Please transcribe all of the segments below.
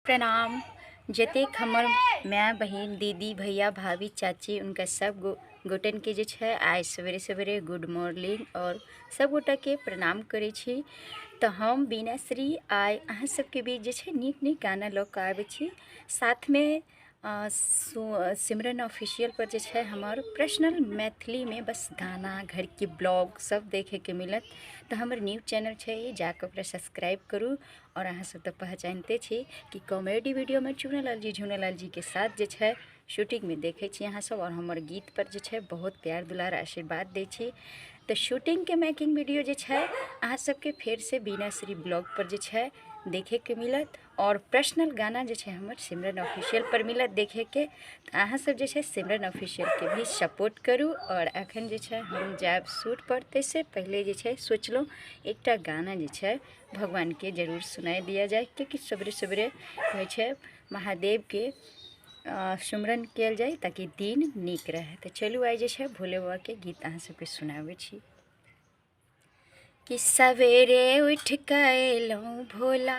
प्रणाम। जतेक हमर माय, बहिन, दीदी, भैया, भाभी, चाची, उनका सब गोटनके जे छै आइ सवेरे सवेरे गुड मॉर्निंग और सब गोटाके प्रणाम करै छी। तऽ हम बीना श्री आइ अहाँ सबके बीच जे छै नीक नीक गाना लऽ कऽ आबै छी। साथमे सिमरन ऑफिशियल पर जे छै हमर पर्सनल मैथिलीमे बस गाना, घरके ब्लॉग सब देखैके मिलत। तऽ हमर न्यूज चैनल छै, जाकऽ ओकरा सब्सक्राइब करू। और अहाँ सब तऽ पहचानिते छी कि कॉमेडी वीडियोमे चुनेलाल जी, झुनेलाल जीके साथ जे छै शूटिंगमे देखै छी अहाँ सब, और हमर गीत पर जे छै बहुत प्यार दुलार आशीर्वाद दै छी। तऽ शूटिंगके मेकिंग वीडियो जे छै अहाँ सबके फेरसँ बीना श्री ब्लॉग पर जे छै देखैके मिलत, और पर्सनल गाना जे छै हमर सिमरन ऑफिशियल पर मिलत देखैके। तऽ अहाँ सब जे छै सिमरन ऑफिशियलके भी सपोर्ट करू। और अखन जे छै हम जायब शूट पर, ताहिसँ पहिले जे छै सोचलहुँ एकटा गाना जे छै भगवानके जरूर सुनाइ दिया जाय, कियाकि सवेरे सवेरे होइ छै महादेवके सुमरन कयल जाय ताकि दिन नीक रहै। तऽ चलू आइ जे छै भोले बाबाके गीत अहाँ सबके सुनाबै छी। कि सवेरे उठि कऽ एलहुँ भोला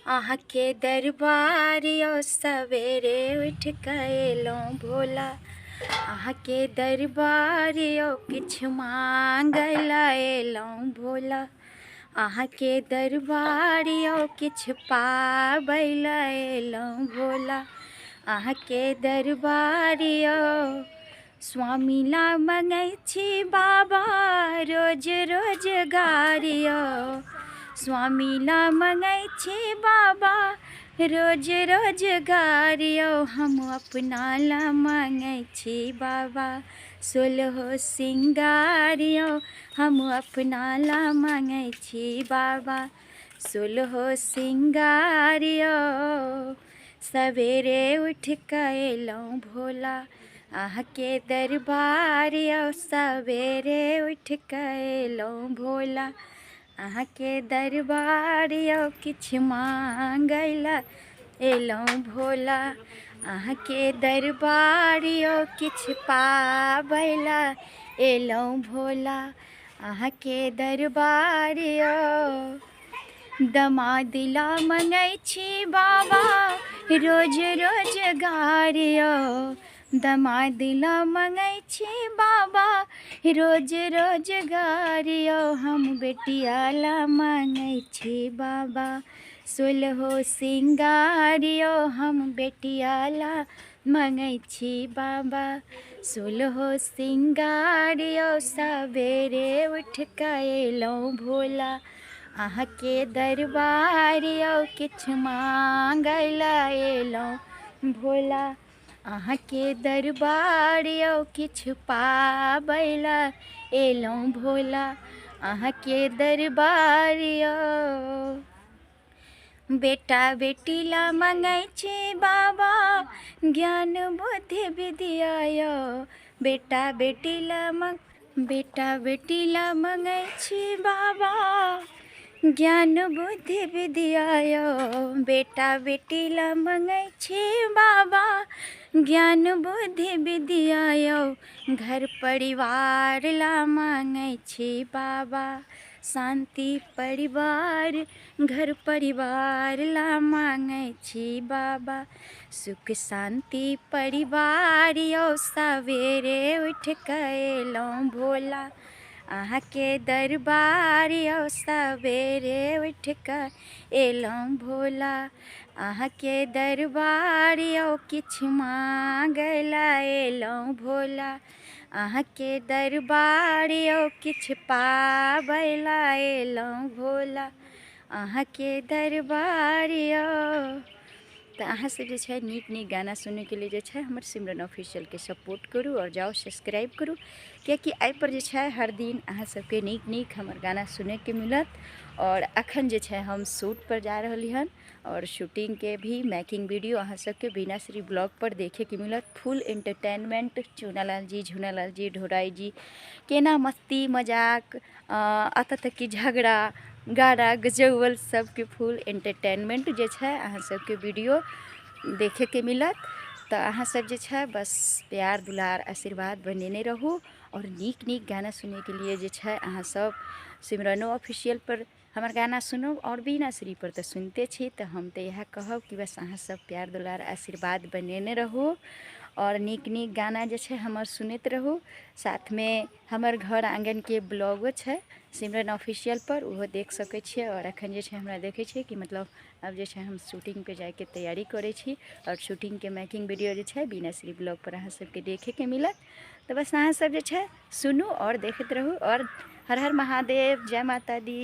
अहाँके दरबार यौ, सवेरे उठि कऽ एलहुँ भोला अहाँके दरबार यौ, किछु माँगै लए एलहुँ भोला अहाँके दरबार यौ, किछु पाबै लए एलहुँ भोला अहाँके दरबार यौ। स्वामी ला मङ्गै छी बाबा रोज रोज गारियो, स्वामी ला मङ्गै छी बाबा रोज रोज गारियो, हम अपना ला मङ्गै छी बाबा सोलहो सिंगारियो, हम अपना ला मङ्गै छी बाबा सोलहो सिंगारियो। सवेरे उठि कऽ एलहुँ भोला अहाँके दरबार यौ, सवेरे उठि कऽ एलहुँ भोला अहाँके दरबार यौ, किछु माँगै लए एलहुँ भोला अहाँके दरबार यौ, किछु पाबै लए एलहुँ भोला अहाँके दरबार यौ। दमाद ला मङ्गै छी बाबा रोज रोज गारियो, दमाद ला मङ्गै छी बाबा रोज रोज गारियो, हम बेटिया ला मङ्गै छी बाबा सोलहो सिंगारियो, हम बेटिया ला मङ्गै छी बाबा सोलहो सिंगारियो। सवेरे उठि कऽ एलहुँ भोला अहाँके दरबार यौ, किछु माँगै लए एलहुँ भोला अहाँके दरबार यौ, किछु पाबै लए एलहुँ भोला अहाँके दरबार यौ। बेटा बेटी ला मङ्गै छी बाबा ज्ञान बुद्धि विद्या यौ, बेटा बेटी ला मङ्ग बेटा बेटी ला मङ्गै छी बाबा ज्ञान बुद्धि विद्या यौ, बेटा बेटी ला मङ्गै छी बाबा ज्ञान बुद्धि विद्या यौ, घर परिवार ला मङ्गै छी बाबा शान्ति परिवार, घर परिवार ला माँगै छी बाबा सुख शान्ति परिवार यौ। सवेरे उठि कऽ एलहुँ भोला अहाँके दरबार यौ, सवेरे उठि कऽ एलहुँ भोला अहाँके दरबार यौ, किछु माँगै लए एलहुँ भोला अहाँके दरबार यौ, किछु पाबै लए एलहुँ भोला अहाँके दरबार यौ। तऽ अहाँ सब जे छै नीक नीक गाना सुनैके लिए जे छै हमर सिमरन ऑफिशियलके सपोर्ट करू और जाउ सब्सक्राइब करू, कियाकि एहिपर जे छै हर दिन अहाँ सबके नीक नीक हमर गाना सुनैके मिलत। और अखन जे छै हम शूट पर जा रहली हन और शूटिंगके भी मेकिंग वीडियो अहाँ सबके बीना श्री ब्लॉग पर देखैके मिलत। फुल एंटरटेनमेंट, चुनालाल जी, झुनालाल जी, ढोराई जी केना मस्ती मजाक, एतऽ तक कि झगड़ा गाना गजौल सबके फुल एंटरटेनमेंट जे छै अहाँ सबके वीडियो देखैके मिलत। तऽ अहाँ सब जे छै बस प्यार दुलार आशीर्वाद बनेने रहू और नीक नीक गाना सुनैके लिए जे छै अहाँ सब सिमरनो ऑफिशियल पर हमर गाना सुनू आओर बीना श्री पर तऽ सुनिते छी। तऽ हम तऽ इएह कहब कि बस अहाँ सब प्यार दुलार आशीर्वाद बनेने रहू आओर नीक नीक गाना जे छै हमर सुनैत रहू। साथमे हमर घर आँगनके ब्लॉगो छै सिमरन ऑफिशियल पर, ओहो देख सकै छियै। आओर एखन जे छै हमरा देखै छियै कि मतलब आब जे छै हम शूटिंगपर जाइके तैयारी करै छी आओर शूटिंगके मेकिंग वीडियो जे छै बीना श्री ब्लॉग पर अहाँ सबके देखैके मिलत। तऽ बस अहाँ सब जे छै सुनू आओर देखैत रहू। आओर हर हर महादेव, जय माता दी।